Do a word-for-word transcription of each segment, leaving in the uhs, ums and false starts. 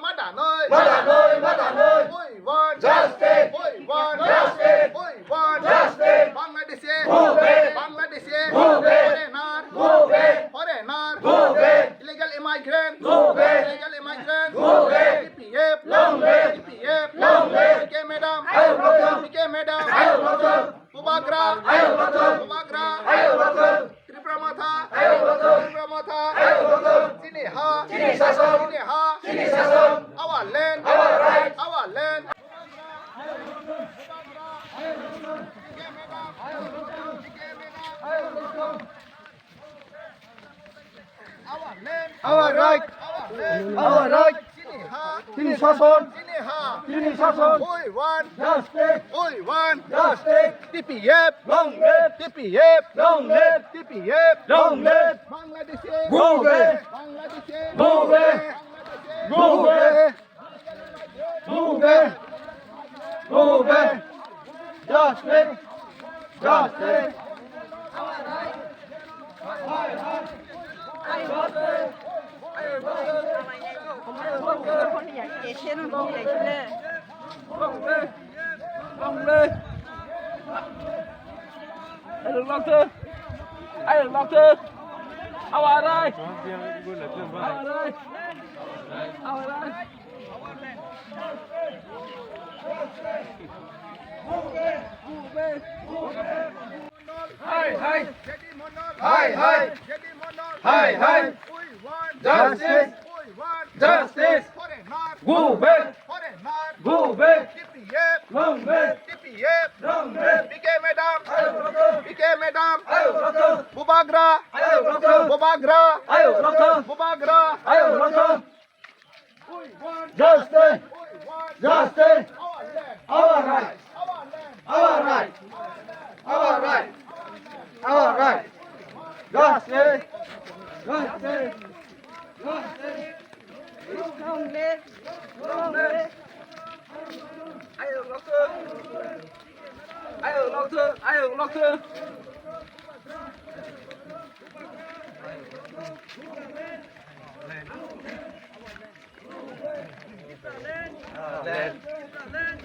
Madanoi. Madanoi, madanoi. We want justice. We want justice. We want justice. Bangladeshi. Go back. Bangladeshi. Go back. Foreigner. Go back. Foreigner. Go back. Illegal immigrant. Go back. Illegal immigrant. Go back. T P F. Long live. T P F. Long live. P K madam. Ayo, long live. P K madam. Ayo, long live. Bubagra. Ayo, long live. Bubagra. Ayo, long live. Tipra Motha. Ayo, long live. Tipra Motha. Ayo, long live. Chini ha. Chini sason. Chini ha. Chini sason. Our land. Our right. Our land. Our right. Our right. Chini sason. Chini sason. We want justice. We want justice. T P F. Long live. T P F. Long live. T P F. Long live. Bangladeshi. Go away. Bangladeshi. Go away. Go away. Go back! Go back! Justice! Justice! Ayo, doctor! Ayo, doctor! Awarai! Awarai! Awarai! Hai, hai. Hai, hai. Hai, hai. Justice. Justice. Go back. Go back. Long live. Long live. P K madam. P K madam. Bubagra. Bubagra. Bubagra. Justice! Justice! Our right! Our right! Our right! Our right! Justice! Justice! Justice! Long live! Long live! Ayo, long live! Ayo, long live! Our land.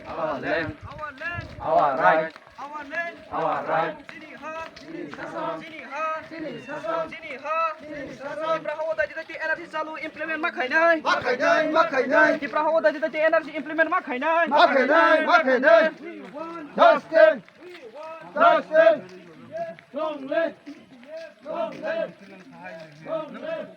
Our land. Our land. Our right. Our land. Our right. Chini ha. Chini sason. Chini ha. Chini sason. Chini ha. Chini sason. Tipra hao dajidati N R C chalu implement ma khainai. Ma khainai, ma khainai. Tipra hao dajidati N R C implement ma khainai. Ma khainai, ma khainai. Justice. Justice. Long live. Long live. Long live.